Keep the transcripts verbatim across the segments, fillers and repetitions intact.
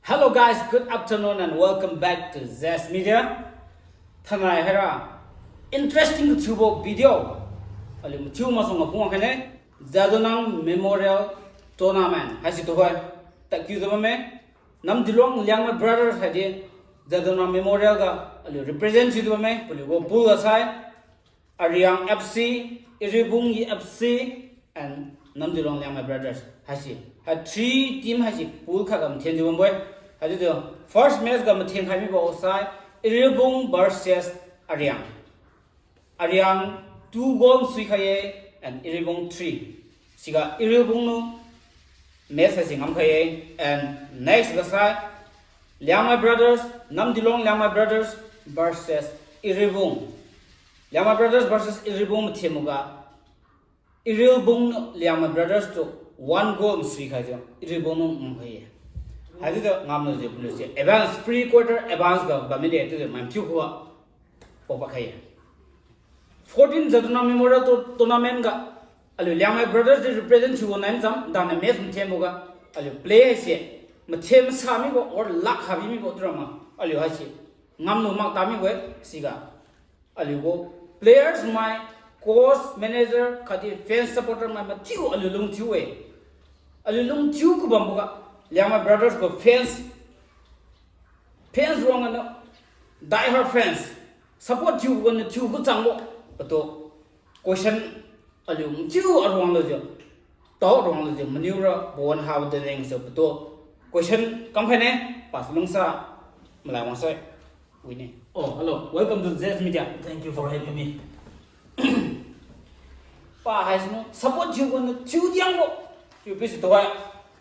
Hello guys, good afternoon and welcome back to Zest Media. Thainai haira interesting thiubo video aliu mathiu masuangga phungwang khaine. Jadonang Memorial Tournament haisi tuhoi tadkiujiu bamme. Namdiluang Liangmai Brothers haidi Jadonang Memorial ga aliu represent thiujiu bamme, paliugu pool ga sai Ariang F C, Iriubung F C, and Namdiluang Liangmai Brothers haise, ha three team haise pool khatga mathenjiu bambo-e. Haichiujiu first match ga mathenkhai mibo sai Iriubung versus Ariang. Ariang two goal suikhai-e and Iriubung three. Siga Iriubung niu match haise ngamkhai-e and next ga sai Liangmai Brothers, Namdiluang Liangmai Brothers versus Iriubung. Liangmai Brothers versus Iriubung mathenboga Iriubung niu Liangmai Brothers tu one goal masuikhaijiu Iriubung niu ngamkhai-e. Haichiujiu ngamlujiu paliuse advance, pre-quarter advance ga bammide chiujiu mai mathiu khuga paopad khai-e. Fourteen Jadonang Memorial Tour-, Tournament ga aliu Liangmai Brothers di represent thiubo nai cham dana match mathenboga aliu player haise mathen masa mibo or luck habi mibo chiura ma aliu haise ngamlu mak tamibo-e. Siga aliugu players mai, coach, manager khatdi fans supporter mai mathiu aliu lungthiu-e. Aliu lungthiu kubamboga Liangmai Brothers gu fans, fans ruang ganiu die hard fans, support thiubo ganiu thiu kuchangbo patu question aliu mathiu aruang lujiu, tao ruang lujiu maniura pawan habo de lengjiu patu question kamkhaine. Pase lungsa malai wangsai wine. Oh, hello. Welcome to Zest Media. Thank you for having me. Pa haisiniu support thiubo ganiu thiu diangbo chiu pise tuhoi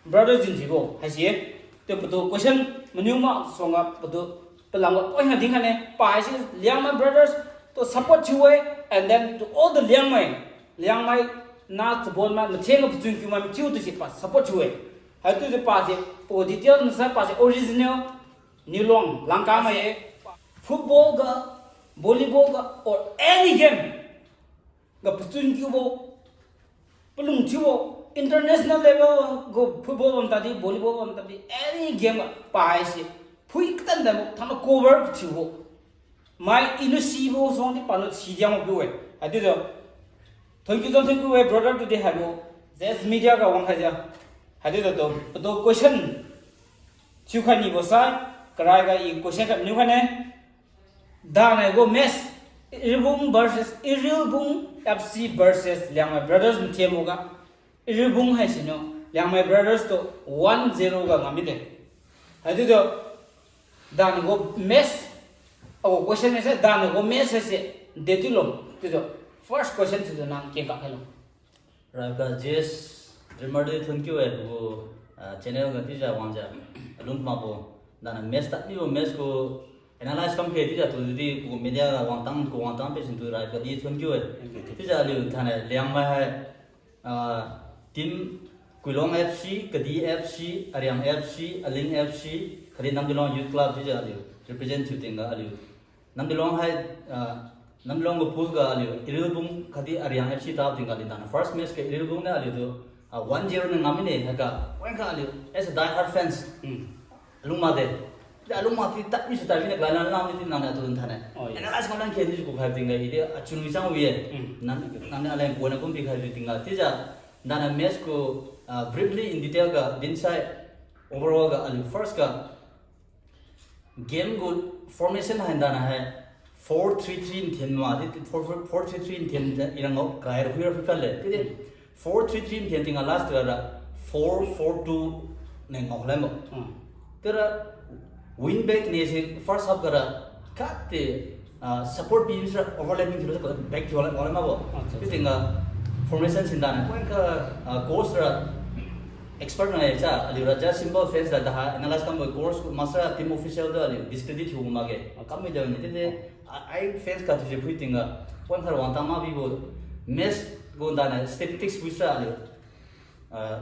brother jin thiubo haise-e. Chiu patu question maniu masuangga patu palamga poina dinkhaine. Pa haise Liangmai Brothers tu support thiu-e and then to all the Liangmai, Liangmai na chabonmai mathenga pachun kiumai mathiu tu si pa support thiu-e. Haichiujiu pase pa detail masai pase original Niuluang Langkamai-e. Football ga, volleyball ga or any game ga pachun kiubo, palung thiubo, international level gu football bam tadi, volleyball bam tadi, any game ga pa haise phui katan dabo thangna cover thiubo mai iniu sibo suangdi paniu si diangbo piu-e. Haichiujiu thank you, thank you e brother tudi haibo Zest Media ga wangkhaijiu. Haichiujiu tu patu question thiukhai nibo sai, karaiga i question khat niu khaine. Danai gu match, Iriubung versus, Iriubung F C versus Liangmai Brothers mathenboga Iriubung haisiniu Liangmai Brothers tu one zero ga ngam mide. Haichiujiu danai gu match, agu question haise danai gu match haise dechiulo chiujiu first question thiujiu nang kengkak khailo. Raiga Zest Dreamer di thank you e pagu, ah, channel ga chiujiu wangjiu alung makbo, dana match tad mibo match gu analyze kamkhe chiujiu tudi pagu media ga wangtang, ku wangtang pesin tu raiga di thank you e. Chiujiu aliu thainai Liangmai hai, ah, team Kuilong F C, Kadi F C, Ariang F C, Aling F C khatdi Namdiluang Youth Club chiujiu aliu represent thiu tingga aliu Namdiluang hai, ah, Namdiluang gu pool ga aliu Iriubung khatdi Ariang F C tao tingga aliu dana first match ga Iriubung niu aliu tu, ah, one zero niu ngam mine haiga, wangkha aliu as a die hard fans, alung makde. Di alung makdi tad misu tad mine kalai lan lam di nang niu tu thainai analyze ngam lan khe di kukhai tingga i di achun wi chang wi-e. Nang, nang niu aleng kuana kumpikhai tingga chiujiu dana match gu, ah, briefly in detail ga dinsai overall ga aliu first ga game gu formation hai dana hai four three three nthen ma di, four, four, four three three nthen irang ngao kai ra phuira phui kale. Chiudi four three three nthen tingga last ga ra four four two ne ngao khalanbo. Chiura wing back ne se first half ga ra khatdi, ah, support pi sira overlapping thiu back thiu wala wala mabo. Chiu tingga formation sin dana wangkha, ah, coach ra expert nai cha, aliura just simple fans da daha analyze kambo coach maksara team official da aliu discredit thiu makge. Kammi dani chiudi, ah, ai fans kathiujiu phui tingga point khara wangtang makbibo match gu dana statistics phui sira aliu, ah,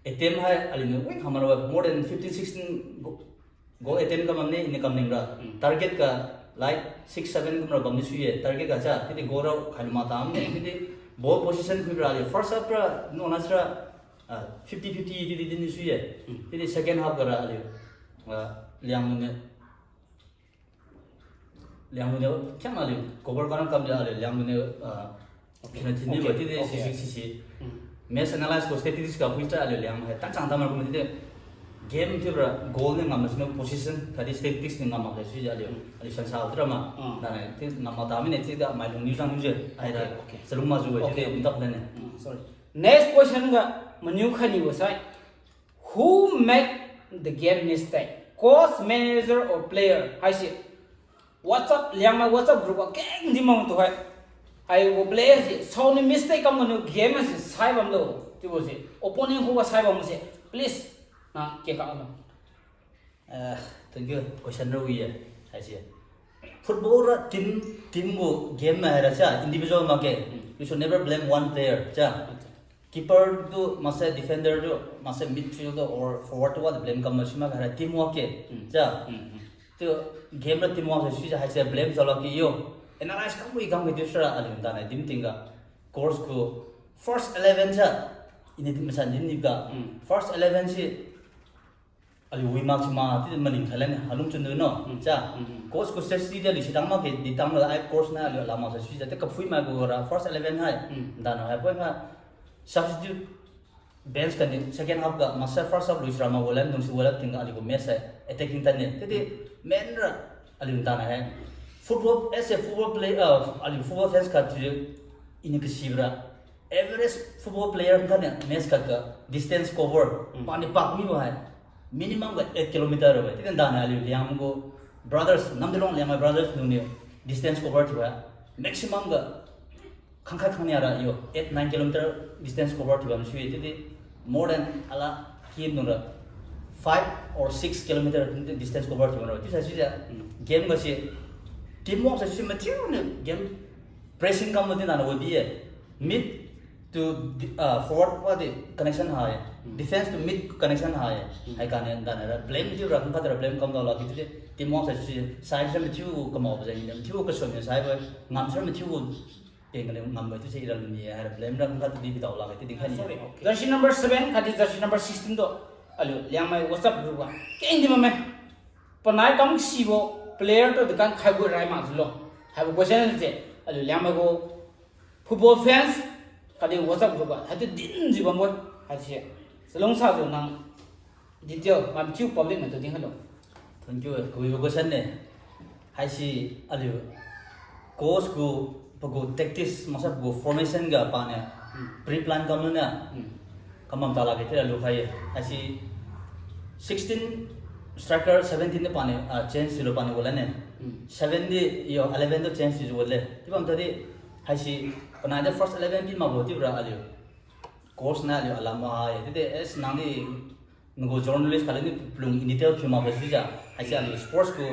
attempt hai aliuniu wangkha mara more than fifteen, sixteen go-, goal attempt ga bamne iniu kamningra. Target ga like six, seven kumra bamni sui-e. Target ga cha chiudi goal ra khailu mata bamne chiudi ball possession phuira aliu first half ra nona sira, ah, fifty fifty di di din sui-e. Chiudi second half ga ra aliu Ah, Liangmai niu, Liangmai niu, kya ma liu, cover kana kam ja liu, Liangmai niu, ah, okay, kina thin ni okay, ba, ti de, okay, si, si, si, si. Hmm. Match analyze ko statistics ga phui ta liu, Liangmai hai, tan chang ta ma kum ti de. Game ti ra, goal ni ngam ma sino position, kadi statistics ni ngam ma le si ja liu. Hmm. Aliu san sa tra ma. Hmm. Na na, ti ngam ma ta mi ne, ti ga mai lung ni sang ni je. Ai da, okay, okay, salung ma ju we, okay, ti de, okay, um tap le ne. Hmm, sorry. Next question ga, maniu khai ni bo sai. Who make the game mistake? Coach, manager, or player? Haise WhatsApp, Liangmai WhatsApp group ga keng di mang tu hai. Haibo player si, saoni mistake kam maniu game si sai bam lo. Tibo si, opponent khuga sai bam se. Please, na keng ka lo. Eh, thank you. Question ra wi ye. Haise. Football ra team, team gu game ma hai ra cha, individual ma ke. Hmm. You should never blame one player cha. Okay. Keeper tu, maksai defender tu, maksai midfield tu, or forward tu, what blame kam ma si ma hai ra teamwork ke. Hmm. Cha. Hmm, hmm. Tu game ra teamwork se si cha haise blame sa lo ke yo. Analyze kam wi kam ke tu sira aliu dan ai dim ting ga. Coach gu first eleven cha. Ini team masan din ni ga. Hmm. First eleven si aliu wi mak si ma, ti maning khalan, alung chun du no, hmm, cha. Hmm, hmm. Coach gu strategy de aliu si tang mak ke, di tang lo, ai coach na aliu la mak sa si ja, te kaphui mai gu ra, first eleven hai, hmm, dan hai, poi nga, substitute bench kani, second half ga, maksai first half lui sira ma, wala, dung si wala, ting ga, aliu gu match hai, attacking tan ne. Te di, main ra, aliu dan hai. Football, as a football player, uh, aliu football fans ka, tu, ini kasi ra, average football player kani match khat ga distance cover. Mm. Pani pak mi bo hai. Minimum ga eight kilometer ro. Ti dan dan aliu Liangmai gu brothers, Namdilong Liangmai brothers nung niu distance cover thiu hai. Maximum ga khangkhat khangnia ra yo. Eight, nine kilometer distance cover thiu bam sui ti di more than ala kim nung ra five or six kilometer distance cover thiu ra. Ti sa si ja, mm, game ga si teamwork sa si mathiu ni game Pressing kam mati nana wadi ye. Mid to di-, ah, forward wadi connection hai. Hmm. Defense to mid connection hai. Hmm. Hai kani dana ra blame thiu ra, khat ra blame kam dao la ki thiu. Teamwork sa si, sai sa mathiu kamao ba jeng ni, mathiu kason ni sai ba, ngam sa mathiu teng ni ngam ba thiu se ira ni hai ra blame ra khat di bi dao la ki ding kha ni. Sorry, okay. Jersey number seven, khatdi jersey number sixteen tu. Aliu, Liangmai WhatsApp group ga. Keng di ma me. Panai kam sibo player tu dekan khaibo rai mak jilo. Haibo question se, aliu Liangmai gu football fans, khatdi WhatsApp group ga, haitu din ji bambo, haise. Chalungsa jiu nang detail, ngam chiu public maitu din khalo. Thank you, eh, kawibo question ne. Haise aliu coach gu pagu tactics, maksai pagu formation ga paniu, hmm, pre-plan kam luniu, hmm, kamam tala ke tira lukhai ye. Haise sixteen striker, seventeen di paniu, ah, change thiulo paniu wala ne. Hmm. Seven di yo, eleven tu change thiujiu wale. Tibam tadi haise panai di first eleven pi makbo tibra aliu coach na aliu alam hai. Tidi, eh, nang di nagu journalist kali ni pelung in detail thiu makbo suijiu. Haise aliu sports gu,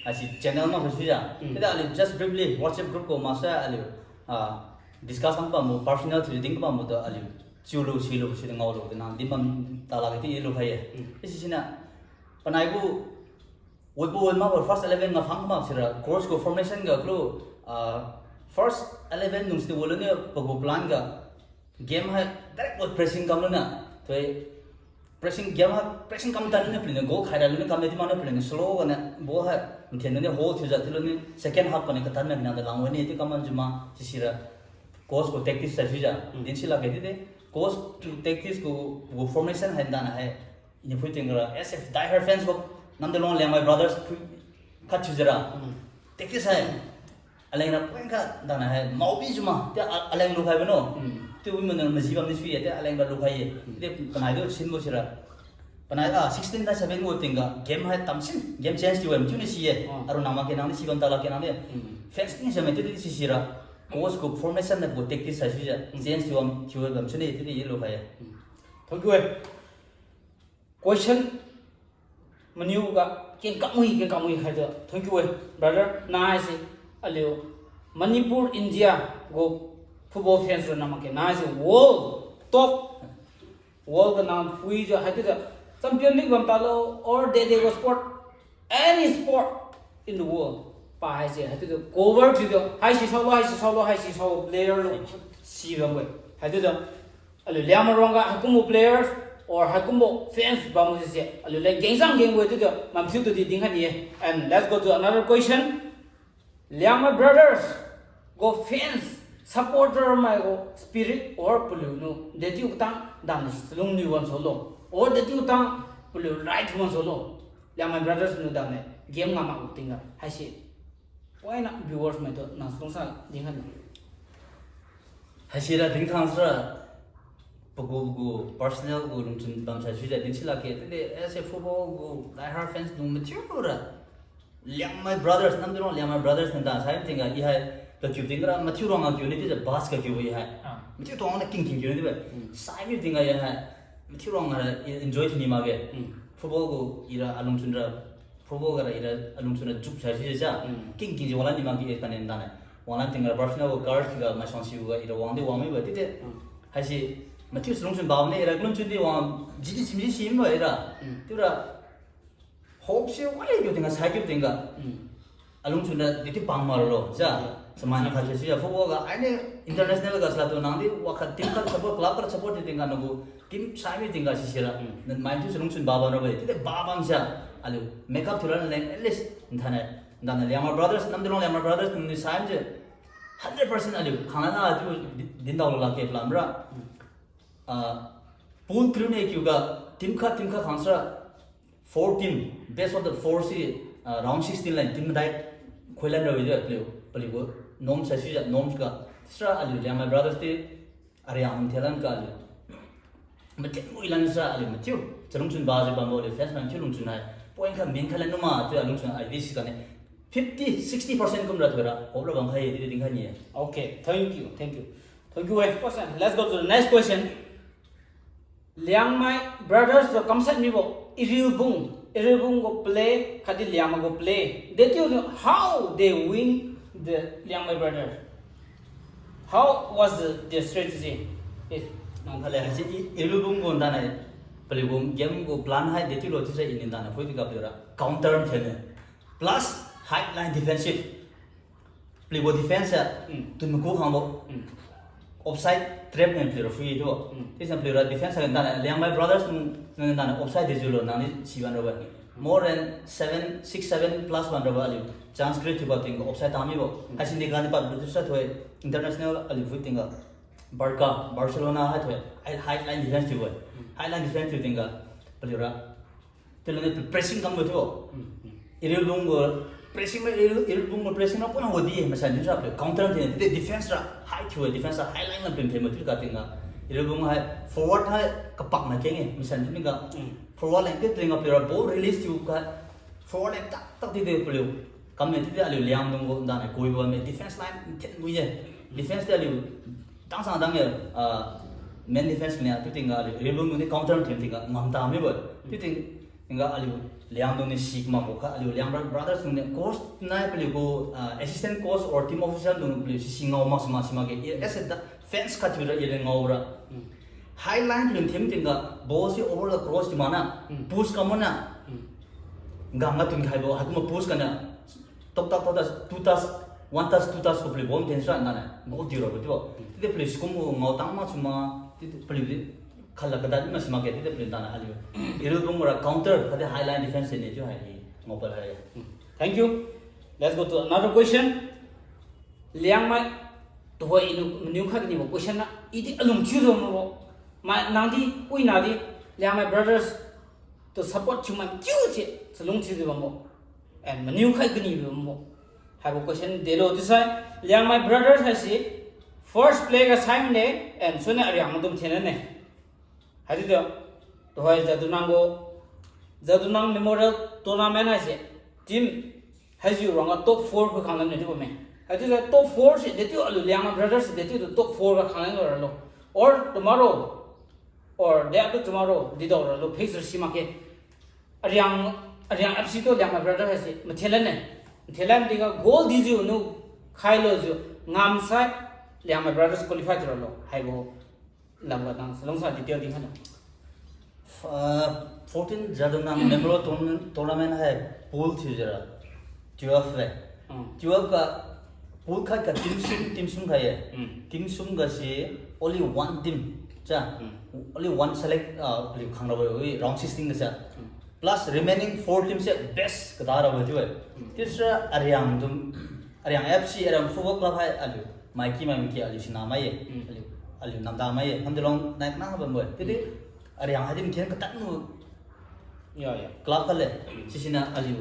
haise channel makbo suijiu. Hmm. Tidi aliu just briefly WhatsApp group gu maksai aliu, ah, discuss kam bambo, personal thiu din kam bambo tu aliu chiulu, silu, si ngaolu, nang din bam tala ke ti lukhai ye. Hmm. Isi sina, panai gu, waibo wai makbo first eleven ga phang mak sira, coach gu formation ga klu, ah, first eleven nung si wala ni pagu plan ga, game hai direct wai pressing kam luna, toi pressing game hai, pressing kam tan ni pli ni goal khai ra luna kam ni di mana pli ni slow ga na, ball hai, mthen ni hold thiujiu ti luni, second half ga ni katan na nang da lang wai ni ti kam man juma, si sira, coach gu tactics sa suijiu, hmm, din si lak ke ti de, coach gu tactics gu, gu formation hai dana hai, ini phui ting ra, S F diehard fans gu, Namdalong Liangmai brothers phui, khat thiujiu ra. Hmm. Tactics hai. Aleng ra point khat dana hai, maobi juma, ti a-, aleng lukhai bano. Hmm. Ti wi mana maji bam ni sui ye, ti aleng ra lukhai ye. Hmm. Ti panai tu sinbo sira. Panai, ah, sixteen na seven gu ting ga, game hai tamsin, game change thiu wem, thiu ni si ye. Hmm. Aru nang ma ke nang ni si bam tala ke nang ni. Hmm. Fans ni sa me ti ti si sira. Coach gu formation na gu tactics sa suijiu. Hmm. Change thiu wem, thiu wem suni ti ti ye lukhai ye. Hmm. Thank you, eh. Question maniu ga keng kamui, keng kamui khai tu. Thank you, eh, brother. Nai si aliu Manipur, India gu football fans ru na mak ke. Nai si world top, world ga nang phui jiu, haitu jiu Champion League bam talo, or de de gu sport, any sport in the world. Pa haise, haitu jiu cover thiu jiu, haisi saolo, haisi saolo, haisi saolo player lu si bam we. Haitu jiu, aliu Liangmai rong ga haikumbo players, Or haikumbo fans bam sise, aliu leng gengzang geng we tu tu, mamsiu tu di dinkhai ni-e. And let's go to another question. Liangmai Brothers gu fans, supporter mai gu spirit or paliu niu detiu katang dam ni lung niu wan solo. Or detiu katang paliu right wan solo. Liangmai Brothers niu dam ni game ngam mak tingga. Haise. Why not viewers mai tu nang sungsa dinkhai ni. Haisira dinkhang sira, pagu pagu personal gu lungchun bam sai suijiu dinsi lakge. Tide as a football gu die hard fans dung mathiu ra. Liangmai Brothers, Namdi Ruang Liangmai Brothers nang da sai tingga i hai kakiu tingga ra mathiu ruang a kiu ni tise bus kakiu i hai. Ah. Mathiu tuang na king king kiu ni tiba. Mm. Sai mi tingga i hai. Mathiu ruang ra i enjoy tini makge. Mm. Football gu ira alungchun ra Football gara ira alungchun ra juk sai si ja. Mm. King king ji wanglan ni makge kane dane. Wanglan tingga personal gu card ga mai suang siu ga ira wang di wang mi ba tide. Mm. Haise mathiu si lungchun bam ne ira lungchun di wang ji di sim ji sim ba ira. Mm. Tiura hope si wai kiu tingga sai kiu tingga. Mm. Alungchun ra di ti pang ma lo ja. Yeah. Samai na khat si ja football ga aine international ga sala tu nang di wakhat team khat support, club khat support di tingga nang gu team sai mi tingga sisira. Mm. Nan mai thiu si lungchun ba bam ra ba. Tide ba bam sia. Aliu make up thiu ra leng at least nthane. Nthane Liangmai Brothers, Namdi Ruang Liangmai Brothers nang ni sai mi je. Hundred percent aliu khang na tu di-, din dao lo lakge plan ra. Mm. Ah, pool crew ne kiu ga team khat, team khat khang sira. Four team, best of the four si, ah, round sixteen line team dai khoilan ra wi ja paliu, paliu gu norm sai si ja, norm ga. Sira aliu Liangmai Brothers ti, Ariang thialan ka aliu. Mathiu muilan sira aliu mathiu. Chalungchun ba ji bambo aliu fans mathiu lungchun hai. Point kha min kha lan numa, tu alungchun I V C kane. Fifty, sixty percent kum ra thoi ra. Hope ra bang khai, di ding khai ni. Okay, thank you, thank you. Thank you, eh, question. Let's go to the next question. Liangmai Brothers tu kamshat mibo Irilbung, Irilbung gu play, khatdi Liangmai gu play. They tell you how they win the Liangmai Brothers. How was the, the strategy? If nang khale haise I-, Irilbung gu ndanai, paliu gu game gu plan hai they tell you lo tise ini ndanai, pui di ga paliu ra counter thene. Plus, high line defensive. Paliu gu defense a, Mm. tu maku khangbo. Mm. Offside trap ne paliu ra free tu. Mm. Tisa paliu ra defense a ndanai, Liangmai Brothers nung, nung ndanai offside de julo, nang ni si ban ra ba. More than seven, six, seven plus ban ra ba aliu. Chance create thiu ba ting offside tami bo. Mm. Haisi ni gani pat British thoi, international aliu phui ting ga. Barca, Barcelona hai thoi, high, high line defense thiu bo. Mm. High line defense thiu ting ga, paliu ra. Tilo ne pressing kam bo tu. Mm, mm. Irilbung gu pressing ma Iril-, Irilbung gu pressing ma puna wadi masan din sa pe counter din de defense ra high thiu defense ra high line lam pin thema tu ka ting ga. Irilbung hai forward hai kapak na keng e masan din ga. Mm. Forward line ke ting ga paliu ra ball release thiu ka forward line tak tak di de paliu. Kam ne di de aliu Liangdong gu ndanai kui bo me defense line thin mui ye. Defense de aliu Tang sang dang ye, ah, main defense ni, tu ting ga aliu, Irilbung ni counter team ting ga, ngam ta mi bo. Tu ting, ting ga aliu, Liangdong ni si ma bo kha, aliu Liangmai Brothers ni coach nai paliu gu, ah, assistant coach or team official dung paliu si si ngao mak si mak si mak ge, i, as a da-, fans khat thiu ra, i le ngao ra. Mm. High line paliu team ting ga, ball si over the cross di mana, Mm. push ka mana. Mm. Gang ga tun khai bo, haikum push ka na. Tok tak, tok tak, two touch, one touch, two touch ko paliu bom ten sra nane. Goal diu ra bo tiu. Tide paliu sikum bo ngao tang ma suma, tide paliu di khala kadan ma sima ke, tide paliu tana aliu. Irilbung ra counter, kade high line defense ne tiu hai, ngao pala hai. Thank you. Let's go to another question. Liangmai, tuhoi iniu, niu khat ni bo question na, idi alung thiu do mo bo. Ma, nang di, ui na di, Liangmai Brothers, tu support thiu man thiu se, chalung thiu di bam bo. And maniu khai kani bam bo. Haibo question delo tisai, Liangmai Brothers haise first play ga sign ne, and sune Ariang madum thena ne. Haichiujiu, tuhoi Jadonang gu, Jadonang Memorial Tournament haise, team, haijiu ruangga top four khu khanglan ne chiu bamme. Haichiujiu top four se, detiu aliu Liangmai Brothers se, detiu tu top four ga khanglan ralo. Or tomorrow, or day after tomorrow, didao ralo, phase si makge. Ariang, Ariang F C tu Liangmai Brothers haise, mathelan ne. Mathelan di ga goal dijiu niu khailo jiu, ngamsai Liangmai Brothers qualify thiuralo. Haibo lamga nang salungsa detail di khana. Ah, fourteen Jadonang Memorial Tourna-, Tournament hai pool thiu jira. Twelve le. Mm. Twelve ga pool khat ga team sum, team sum khai ye. Mm. Team sum ga si only one team. Cha, mm, only one select, uh, aliu khang rabo-e, round sixteen ga cha. Mm. Plus remaining four team se best kada rabo-e chiu-e. Mm. Chiusira Ariang tu, Ariang F C, Ariang Football Club hai aliu maiki mai miki aliu sina mai ye. Mm. Aliu, aliu namda mai ye. Hamdi long nai kana ha bambo-e. Chiudi, mm, Ariang hai di miki katang nu Ya, ya. Club khat le, mm, sisina aliu,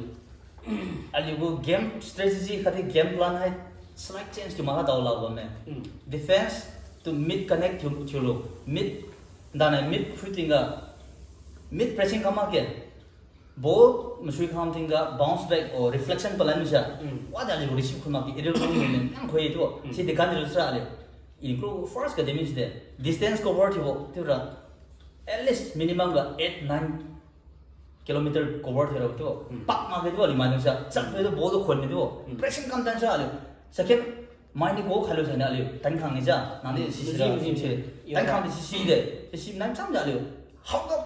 aliu gu game strategy khatdi game plan hai slight change thiu makha dao lak bamme. Mm. Defense to mid connect thiu, thiulu. Mid, dana mid free tingga, mid pressing kam makge. Ball masui kham tingga bounce back or reflection palan misa. Mm. Wadi aliu receive khun makge, aerial ball movement nang khoi tu. Mm. Si dekan di sira aliu. Include first ga damage de. Distance cover thiubo, thiura. At least minimum ga eight, nine kilometer cover thiura tu. Hmm. Pak makge tu aliu mai dung sa. Chak tu ball tu khon ni tu. Hmm. Pressing kam tan sa aliu. Second, mai ni goal khailo sa ni aliu. Tan khang ni sa. Nang di, hmm, si si ra, mji, mji, si. Mji. Tan khang di si si de. Si si nan cham ja aliu. How the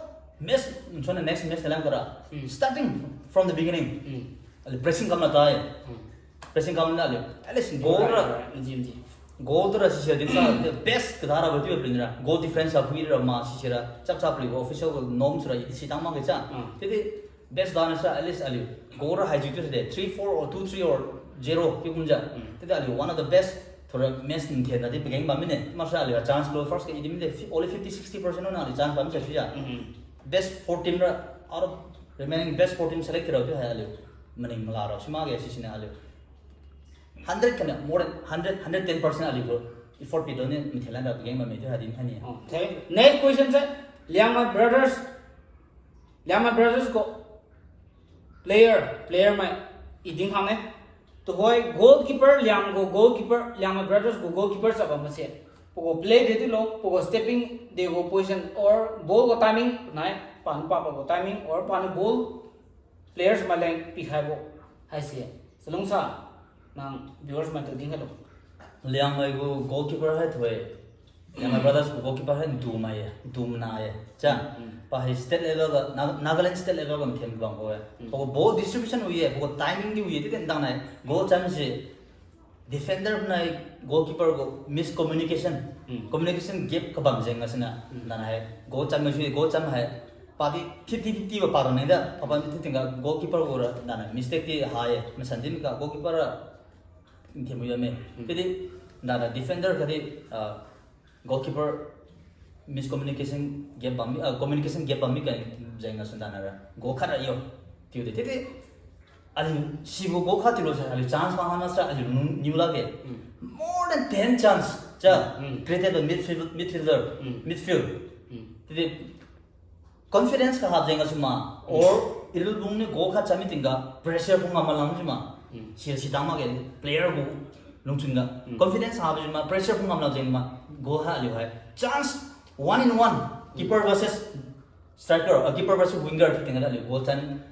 match, so the next match talang kara. Hmm. Starting from the beginning. Hmm. Aliu pressing kam na tai. Hmm. Pressing kam na aliu. At least goal ra. Right, right. Mji, mji. Goal tu ra sisira din sa, the best kada rabo tu prin ra. Goal difference a phui ra ma sisira. Chap chap li official norms ra iti si tang makge cha. Ah. Chiudi best dana sa at least aliu. Goal ra hai jiu tu de three four or two three or zero ki kum ja. Mm. Chiudi aliu one of the best thura match nthen na di pageng bam mine. Masa aliu chance lo first ke idi mide fi-, only fifty sixty percent na aliu chance bam sa sija. Mm-hmm. Best fourteen ra out of remaining best fourteen select ra tu hai aliu. Maning mala ra si makge sisina aliu. Hundred kana, more than hundred, hundred ten percent aliu gu effort pido ni, mathen lan ra pageng bamme tu hadin hani. Oh, okay. Next question se, Liangmai Brothers, Liangmai Brothers gu player, player mai i dinkhang e. Tuhoi goalkeeper, Liang gu goalkeeper, Liangmai Brothers gu goalkeeper sa bam mase. Pagu play de tu lo, pagu stepping de gu position or ball gu timing nai, paniu pa pagu timing or paniu ball players maleng pikhaibo haise. Chalungsa, nang viewers mai tu dinkhai lo. Liangmai gu goalkeeper hai thoi. Liangmai Brothers gu goalkeeper hai ntu mai ye, ntu mana ye. Cha, mm, pa hai state level ga, Na-, Nagaland state level ga mthen bang ko ye. Mm. Pagu ball distribution wi ye, pagu timing di wi ye, ti den dang nai. Goal chance se, defender nai goalkeeper gu miscommunication. Hmm. Communication gap kabam jeng gasina. Hmm. Dana hai goal cham mai sui, goal cham hai. Padi fifty fifty ba pa rane da. Papa ti tingga goalkeeper gu ra dana mistake ti hai. Masan din ka goalkeeper ra thimu ya me. Hmm. Kadi dana defender kadi, ah, goalkeeper miscommunication gap bammi, ah, communication gap bammi ka jeng gasuna dana ra. Goal khat ra yo. Tiu de. Tete aliu sibo goal khat tilo sa, aliu chance pa hana sa, aliu nu-, niu lakge. Mm. More than ten chance. Cha, mm, created by midfield-, midfielder, mm, midfield. Mm. Tidi confidence kahap jeng gasuma, mm, or aerial ball niu goal khat cham mi tingga pressure phung ngam malang sima. Mm. Si, si tang makge player gu lungchun ga. Mm. Confidence hap jeng ma, pressure phung ngam lang jeng ma, goal ha aliu hai. Chance, one in one, keeper versus striker, ah, keeper versus winger ti tingga aliu goal chan.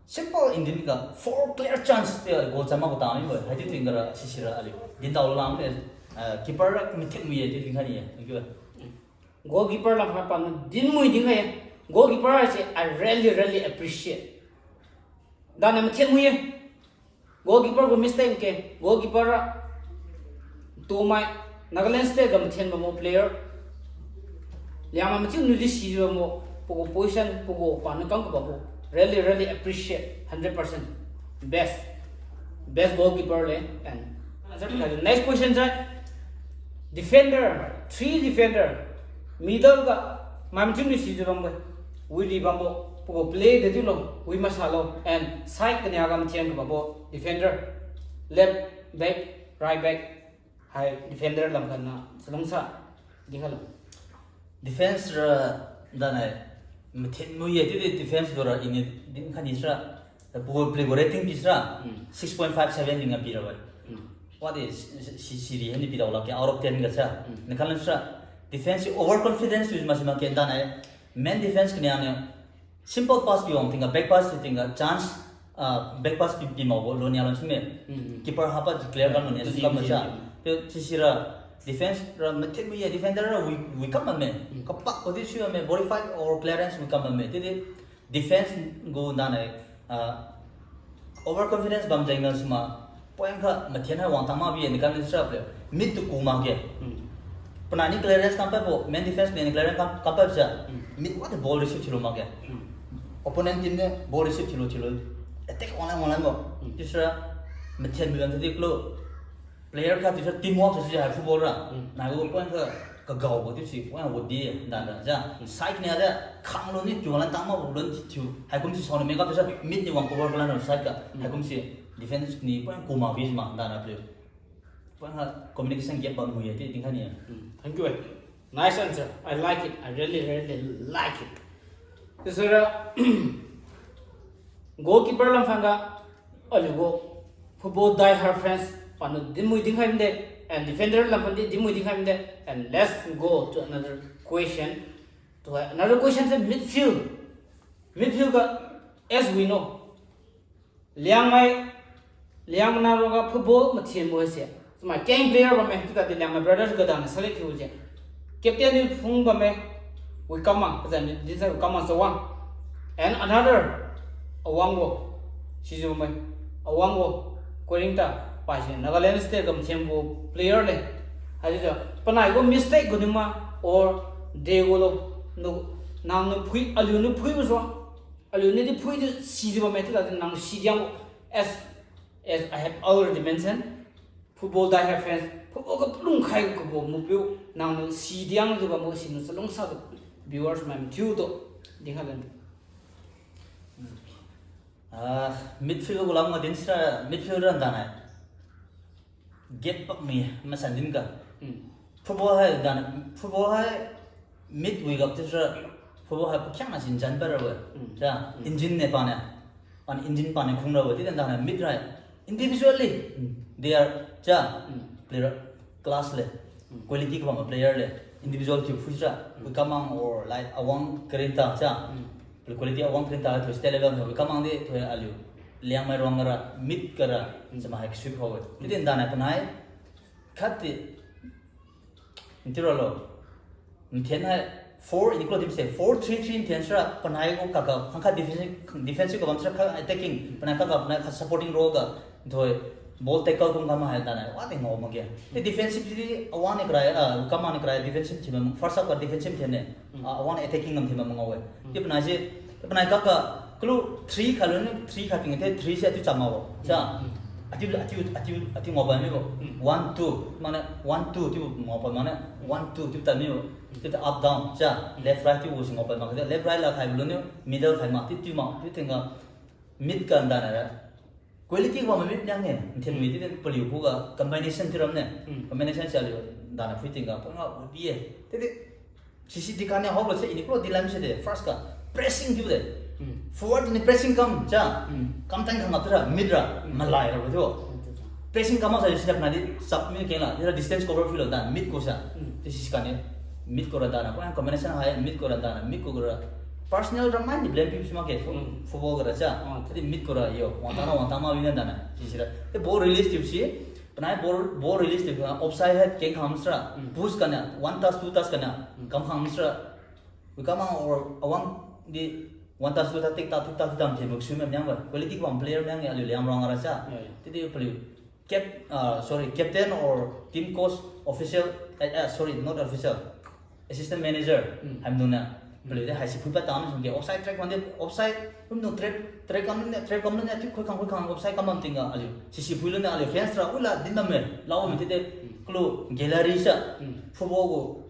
Simple in din ga four clear chance ti goal chan ma ko tami bo. Hai ti tingga ra sisira aliu. Din dao lam ne, ah, keeper ra mathik mi ye ti tingga ni ye. Thank you. Goalkeeper lam kha pa nu din mui din kha ye. Goalkeeper ra se I really, really appreciate. Dana mathik mi ye. Goalkeeper gu mistake ke, goalkeeper ra tumai, Nagaland State ga mathen bambo player. Liangmai mathiu niu di sijiu bambo, pagu position, pagu paniu kam kabambo. Really, really appreciate, hundred percent. Best. Best goalkeeper le, and answer to the next question sai, defender, three defender, middle ga, mai mathiu niu sijiu bambo. Wi di bambo, pagu play de tilo, wi masalo, and side kania ga mathen kabambo, defender, left back, right back, hai defender lam kha na, chalungsa, di kha lo. Defense ra, dana, mathen mu ye, ti di defense do ra, ini, din kha ni sra, pagu play gu rating pi sra, mm, six point five seven din ga pi ra bai. Mm. What is, si, si, si ri, hani pi dao lakge, out of ten ga sra. Mm. Ni kha na sra, defense overconfidence use ma si makge, dana, main defense kania ne, simple pass pi wang tingga, back pass pi tingga, chance, ah, back pass pi, pi mao bo, lo nia lam sime. Mm, mm. Keeper hapa clear kam lo nia, mm, si kam mm, ma mm, cha. Mm. Te, si, si ra, defense ra, mathen mu ye, defender ra, wi, wi kam ma me. Mm. Kapak ko di si ma me, body fight or clearance wi kam ma me. Te, te, defense gu dana, ah, overconfidence bam jeng na sima, point kha mathen hai wang tang ma bi ye, ni kan sra player. Mid tu ku makge. Mm. Panai ni clearance kam pabo, main defense ni clearance kam, kam pabo ja. Hmm. Mid wadi ball receive thiulu makge. Hmm. Opponent team ni ball receive thiulu thiulu. Attack wanglan wanglan bo. Hmm. Chiusira mathen milan tadi kalo. Player khat chiusira teamwork chiusi hai football ra. Hmm. Nai gu point kha kagaobo chiusi point wadi dada ja. Hmm. Side ni ada khanglu ni tiulan tangma bo lun thiu. Haikum si sauni mega chiusira mid ni wang cover kalan side ga. Hmm. Haikum si defense ni point kuma bi ma dada play. Point ha communication gap bam mui ye, ti dinkhai ni ye. Mm, thank you, eh. Nice answer. I like it. I really, really like it. Chiusira, goalkeeper lam phangga, aliu gu football die-hard fans, panu dinmui dinkhai mide, and defender lam phangdi dinmui dinkhai mide, and let's go to another question. To another question is midfield. Midfield ga, as we know, Liangmai, Liangmai na roga football mathianbo se. Chamai keng player bamme, chiu tadi Liangmai Brothers ga dana select thiu se. Captain ni phung bamme, Wikamang, kazan ni dinsa Wikamang Chawang. And another, Awangbo, sijiu bamme, Awangbo, Koiringta, paise Nagaland State ga mathianbo player le. Haijiu, panai gu mistake gu nima, or de gu lo, nu, nang nu phui, aliu nu phui bo sua. Aliu ni di phui di sijiu bamme chiu tadi nang sidiang as, as I have already mentioned, football die-hard fans, football ga palung khai kabo mupiu, nang nu sidiang jiu bambo siniu chalungsa tu, viewers mai mathiu tu, dinkhai lan. Ah, midfield gu lam ga dinsira, midfield ra dana. Gap pak mi masan din ga. Hmm. Football hai dan, football hai mid wi gap chiusira, football hai pakhiangna sin jan pa ra we. Hmm. Ja, hmm, engine ne pa ne. An engine pa ne khung ra we. Ti dan dan mid rai. Individually, hmm, they are, ja, hmm, player class le. Hmm. Quality kabam player le. Individual thiu phuisira. Hmm. Wikamang or like Awang Koiringta, ja. Hmm. Quality Awang Koiringta thiu state level thiu Wikamang di thiu aliu Liangmai ruang ga ra, mid ga ra, hmm, chamai hai kasui phao we. Ti din dan hai panai, Khat di, nti ralo. Nthen hai four, ini kalo dim se four three three nthen sira panai gu kaka, khangkhat defensive, defensive ga bam sira khat attacking, panai kaka, panai khat supporting role ga, ntoi ball tackle kum kam hai dana, wadi ngao makge. Di defensive di Awang ni karai, ah, Kamang ni karai defensive team, first half ga defensive team ne. Mm. Ah, Awang attacking ngam thima mangao-e. Mm. Ti panai se, ti panai kaka, kalu three kha lun, three kha ting the, three se atu cham mabo. Cha. Mm, mm. Atu, atu, atu, atu ngao pai mibo. Mm. One, two, mane, one, two, tiu ngao pai mane, one, two, tiu tan mibo. Mm. Tiu ta up, down, cha. Mm. Left, right, tiu si ngao pai mane. Left, right la khai lun, middle khai ma, tiu, tiu ma, tiu tingga, mid ga nda na ra. Quality wa mamit niang ne, nthen wi di den paliu khuga combination thiuram ne. Mm. Combination se aliu dana phui tingga panga udi e. Tidi sisi di kane hoklo se ini klo di lam se de first ga pressing thiu de. Mm. Forward ni pressing kam cha. Mm. Kam tan kam tura mid ra, mm, malai ra bo thiu. Mm, tua, tua. Pressing kam sa sisi na di sub mid keng la, dira distance cover philo dan mid ko sa. Mm. Ti sisi kane mid ko ra dana, ko combination hai mid ko ra dana, mid ko ra personal ra mai ni blame pi sima ke fo-, mm, football ga ra cha. Oh, tadi mid ko ra yo, wang tang na, wang tang ma wina dana. Sisi ra. Te ball release tiu si, panai ball, ball release tiu, offside head keng kham sra. Mm. Push kana, one touch, two touch kana, mm, kam kham sra. Wi kam ang or awang di one touch, two touch, tik tak, tik tak, tik tak, mthen muk sui mem nyang ba. Quality kam player nyang ya, aliu liang rong ra cha. Ya, ya. Tadi paliu Cap-, ah, sorry, captain or team coach, official, eh, eh, sorry, not official, assistant manager, mm, haimdung na. Mm. Paliu de haisi phui pa tam sung ke, offside track mande, offside, haimdung track, track kam ne, track kam ne, tiu khui khang, khui khang, offside kam bam tingga, aliu. Sisi phui lun ne, aliu fans ra, ula, din dam me, lau me, mm, tete, mm, klo, gallery sa, mm, football ko,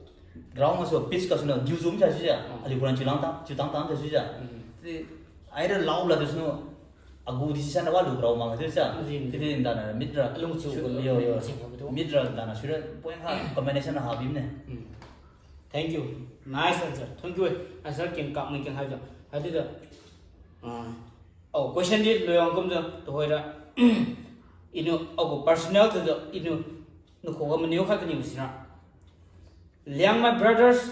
ground so, pitch ka suna, diu zoom sa, sa, sa, mm, aliu kuran chiu lang tam, chiu tang tam, sa, sa, sa. Mm. Tete, aira lau la, tu sunu, Agu decision na wa lu grao mang tu cha. Zi, zi. Tidi dana mid ra. Alung chiu, su-, ko lo, yo, yo. Sing ko tu. Mid ra dana sura point kha combination na ha bim ne. Hmm. Thank you. Nice answer. Thank you. Answer king kak mai king hai ja. Hai tu ja. Ah. Oh, question di lo yang kum ja. Tu hoi ra. Iniu, oh, personal tu ja. Iniu, nu ko ga maniu kha kani sina. Liangmai Brothers,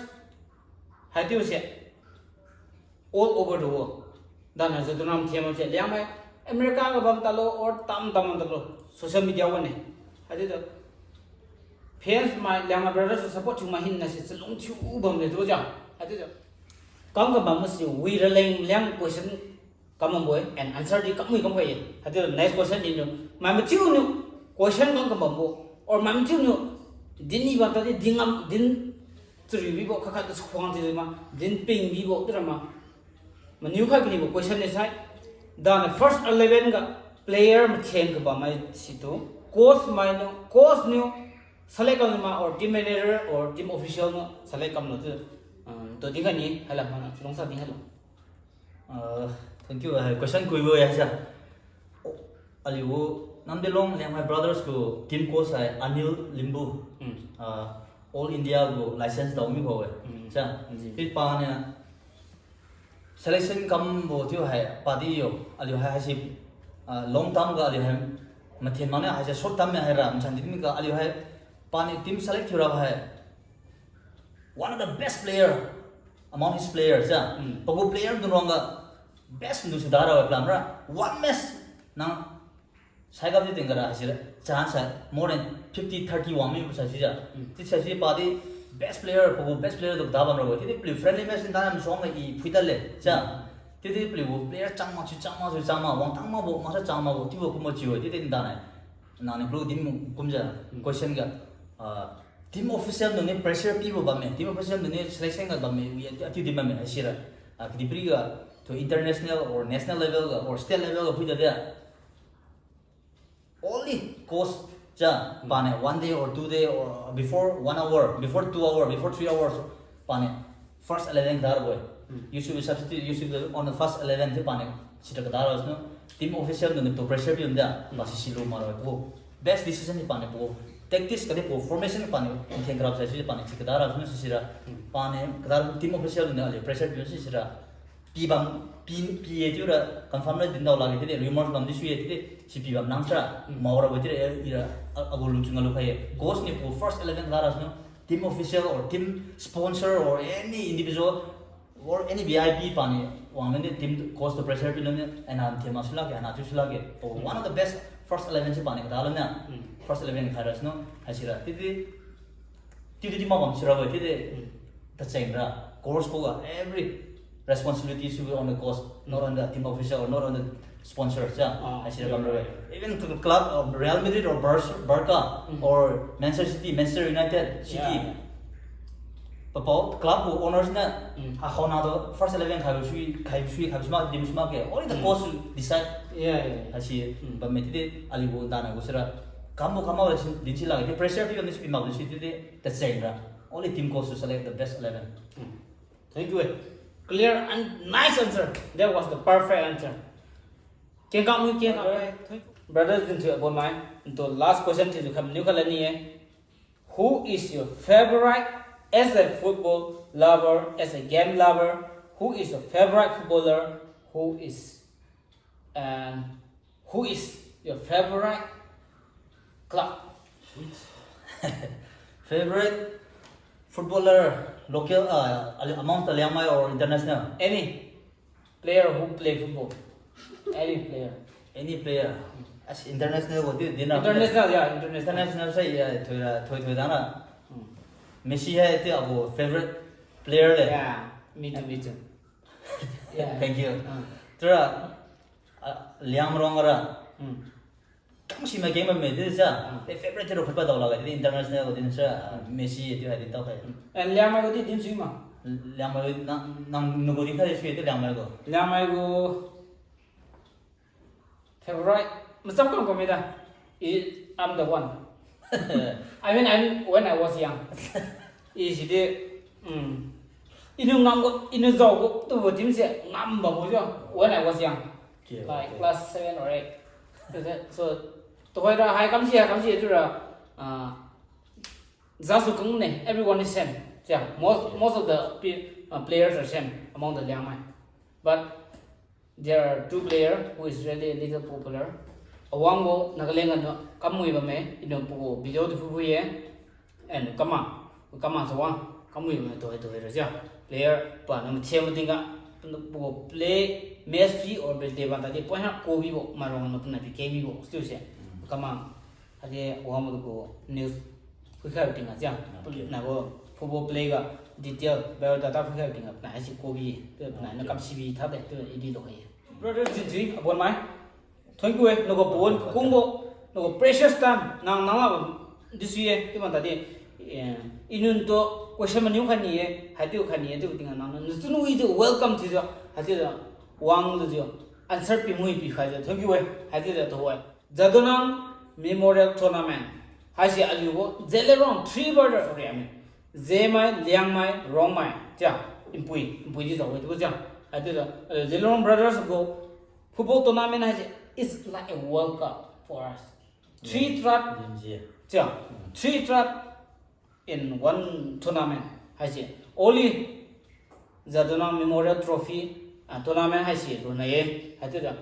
haitiu se, all over the world. Dana jadunam thiam se, Liangmai, America ga bam talo, or tam tam bam talo, social media wan ne. Haitiu, fans mai, Liangmai Brothers support thiu mai hinna se, chalung thiu bam le tu ja. Haitiu, kam ga bam se, wi raleng, Liang question, Kam bambo-e, and answer di kamui kam khai-e. Haitu next question di niu, mai mathiu niu question kam kam bambo, or mai mathiu niu Din ni bam tadi din ngam, din chariu bibo khat khat tu sakhuang thiu ma, din ping bibo tu rama. Maniu khat kanibo question ni sai. Dana first eleven ga player mathen kabam mai situ, coach mai niu, coach niu select kam ma or team manager or team official niu select kamlo tu. Um, tu din kani haila mana, lungsa din haila. Uh, thank you. Uh, question kuibo ya sa. Oh, aliu Namdilong Liangmai Brothers gu team coach hai Anil Limbu. Hmm. Uh, All India gu license dao mibo-e. Hmm. Sa. Ji. Pi paniu selection kambo thiu hai padi yo. Aliu hai haise, uh, long term ga aliu hai mathen mane haise short term me haira machan di mi ga aliu hai paniu team select thiura hai one of the best player among his players, ya. Hmm. Pagu player dun ruangga best dun si dara wa plan ra. One match nang sai gap di tingga ra haisi ra. Chance hai more than fifty, thirty wang mi bu sai si ja. Hmm. Ti sai si padi best player, pagu best player tu da bam ra wa. Ti di pli friendly match ni da nam suang ga i phui da le, ja. Hmm. Ti di pli gu player chang ma, si chang ma, si chang ma, wang tang ma bo, ma sa chang ma bo, ti bo kum bo chiu, ti di da nai. Nang ni plu team kum ja, hmm, question ga, ah, team official niu ni pressure pibo bamme, team official niu ni selection ga bamme, wi ati, ati di bamme, asira. Ah, kidi pri ga, to international or national level ga, or state level ga, pui da dia. Only coach ja, hmm, paniu one day or two day or before one hour, before two hour, before three hours, paniu first eleven dar boy. Hmm. You should be substitute, you should be on the first eleven, si paniu sita kadar sunu. Team official niu ni to pressure pi um da, hmm, pa si silu ma ra bo. Best decision ni paniu bo. Tactics kadi bo, formation ni paniu, theng krap sai si paniu si kadar sunu si sira. Hmm. Paniu kadar team official niu aliu pressure pi si sira. Pi bam, pi, pi ye tiu ra confirm ra din dao lakge, tide rumors bam di sui ye, tide si pi bam nang sira, hmm, mao ra bo tide, eh, ira, a, agu lungchun ga lu khai ye. Coach niu pu first eleven kadar sunu, team official or team sponsor or any individual or any V I P paniu, wang niu team coach tu pressure pi lu niu, ana thiu ma su lakge, ana thiu su lakge. Oh, hmm, one of the best first eleven si paniu kadar lu niu, hmm, first eleven khai ra sunu, haisira, tide, Ti di di ma bam sira we, ti di, hmm, tacheng ra, course khuga, every responsibility should be on the coach, not, hmm, on the team official or not on the sponsors, yeah. Ah, haisira, yeah, bam ra we. Right. Even to the club of Real Madrid or Bar-, Barca, hmm, or Manchester City, Manchester United, City. Yeah, yeah. Papao club gu owners niu, hmm, akhona tu first eleven khai sui, khai sui, khai sui ma, team sui ma ke. Only the, hmm, coach should decide. Yeah, yeah, yeah. Haisi, hmm, bam me ti di, aliu gu dana gu sira. Kambo kama wa din si lakge, ti pressure ti bam ni si pi mak din si ti di. Tacheng ra. Only team coach to select the best eleven. Hmm. Thank you, eh. Clear and nice answer. That was the perfect answer. Kengkam hui kengkam. Alright. Thank you. Brother Jinthui Abonmai, into last question thiujiu khamniu khalani, eh. Who is your favorite as a football lover, as a game lover? Who is your favorite footballer? Who is And who is your favorite club? Favorite footballer, local, uh, amongst the Liangmai or international? Any player who play football. Any player. Any player. As international go di, di na. International, yeah, international. International sai, yeah, thoi ra, thoi, thoi dana. Hmm. Messi hai ti agu favorite player le. Yeah, me too, me too. Yeah. Thank you. Ah. Tura, ah, Liangmai rong ra. Hmm. Kam si ma game me di sa. Ah. Eh, favorite ro khatpa dao lakge, di international din sa, ah, hmm, Messi di hai din tao khai. Hmm. And Liangmai gu di din si ma? Liangmai nang, nang nugu di khai si di Liangmai gu. Liangmai gu Favorite, macham kam kam mi da. I, I'm the one. I mean, I'm, when I was young. I si di, mm, iniu ngam gu, iniu zao gu, tu gu team se ngam bam gu jo, when I was young. Okay, like, okay, class seven or eight. So, tuhoi ra hai kam si, hai kam si tu ra, ah, just to kung ne, everyone is same. Yeah, most, most of the pe-, uh, players are same among the Liangmai. But there are two player who is really a little popular. Awang gu Nagaland ga niu kamui bamme, iniu pagu video tu phui phui ye. And kamang, kamang sa wang, kamui bamme tuhoi tuhoi ra sia. Player pa niu mathiam mating ga, pagu play, match fee or birthday bam tadi, point ha ko bibo, marong niu puna pi ke bibo, still se. Kamang, Hadi wang gu news phuikhai ting ga jia. Okay. Nai gu football play ga detail biodata phuikhai ting ga nai si ko bi, tu nai na kam si bi tha de, tu idi lo hai. Brother Jinthui, Abonmai. Thank you, eh. Nagu pon kungbo, nagu precious time, nang nang la this year, ti man ta di. Eh, inun tu question maniu khai ni-e, haichiu khai ni-e, chiu tingga nang, nang chunwi chiu welcome thiujiu, haichiujiu, wang lujiu, answer pimui pikhaijiu, thank you e, haichiujiu tuhoi. Jadonang Memorial Tournament. Haise aliugu Zeliangrong three brother, sorry, I mean, Zemai, Liangmai, Rongmai. Chia, npui, npui di jao-e, chiubo chia. Haichiujiu, eh, Zeliangrong brothers gu football tournament haise is like a World Cup for us. Three tribe, chia, three tribe in one tournament haise, only Jadonang Memorial Trophy, ah, tournament haise lunai-e. Haichiujiu,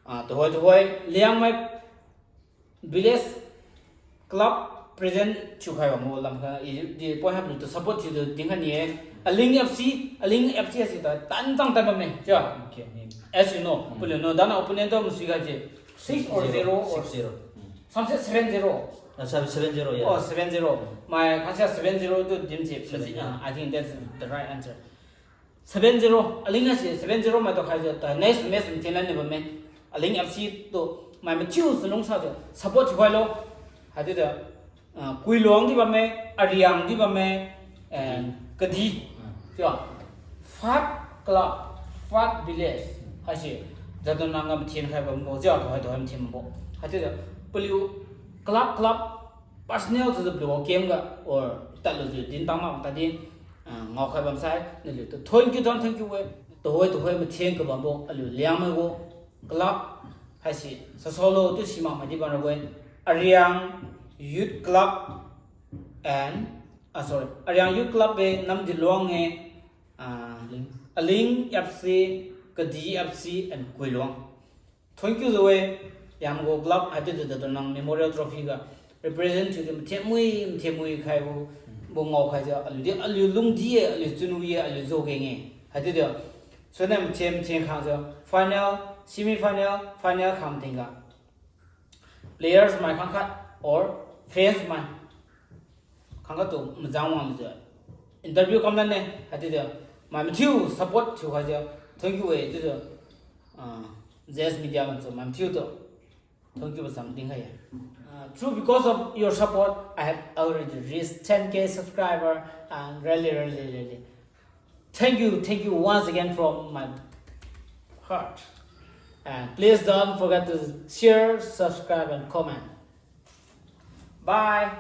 ah, tuhoi tuhoi Liangmai village club present thiukhai bambo lamga, i di point haplu tu support thiujiu dinkhai ni-e. Aling F C, Aling F C haise ta tanchang tan bamme, chia. As you know, paliuniu dana opponent tu masuiga je, six or zero or, six zero. Some say seven zero. Ah, seven, seven zero, yeah. Oh, seven zero. Mai khasia seven zero tu dim je. Seven, yeah. Ah, I think that's the right answer. Seven zero, Aling haise seven zero mai tu khaijiu ta next match mathian lani bamme. Aling F C tu mai mathiu chalungsajiu support thiukhailo. Haichiujiu, ah, Kuiluang di bamme, Ariang di bamme, eh, Kadi. Chiu, five club, five village haise Jadonang ga mathiankhai bambo, chiu tuhoi tuhoi mathian bambo. Haichiujiu paliu club club personnel chiujiu paliu camp ga or tadlujiu dintang mak tadi, ah, ngaokhai bamsai naliutu thank you, thank you e. Tuhoi tuhoi mathian kabambo aliu Liangmai gu club haise sasolo tu simak maidi bamrabo-e. Ariang Youth Club and, ah, sorry, Ariang Youth Club e, Namdiluang e, ah, Aling F C, Kadi F C and Kuiluang. Thank you jiu-e, Liangmai gu club haichiujiu Jadonang Memorial Trophy ga represent thiujiu mathianmui mathianmui khaibo, bo ngaokhaijiu aliu di aliu lungdi-e, aliu chunwi-e, aliu jogeng-e. Haichiujiu suna mathian mathian khangjiu final, semi final, final khang tingga players mai khangkhat or fans mai khangkhat tu majang wangjiu interview kamlan-e. Haichiujiu mai mathiu support thiukhaijiu thank you e chiujiu, ah, Z S Media masu mai mathiutu thank you bo sam dinkhai-e. Uh, through because of your support, I have already reached ten K subscriber and really, really, really. Thank you, thank you once again from my heart. And please don't forget to share, subscribe, and comment. Bye.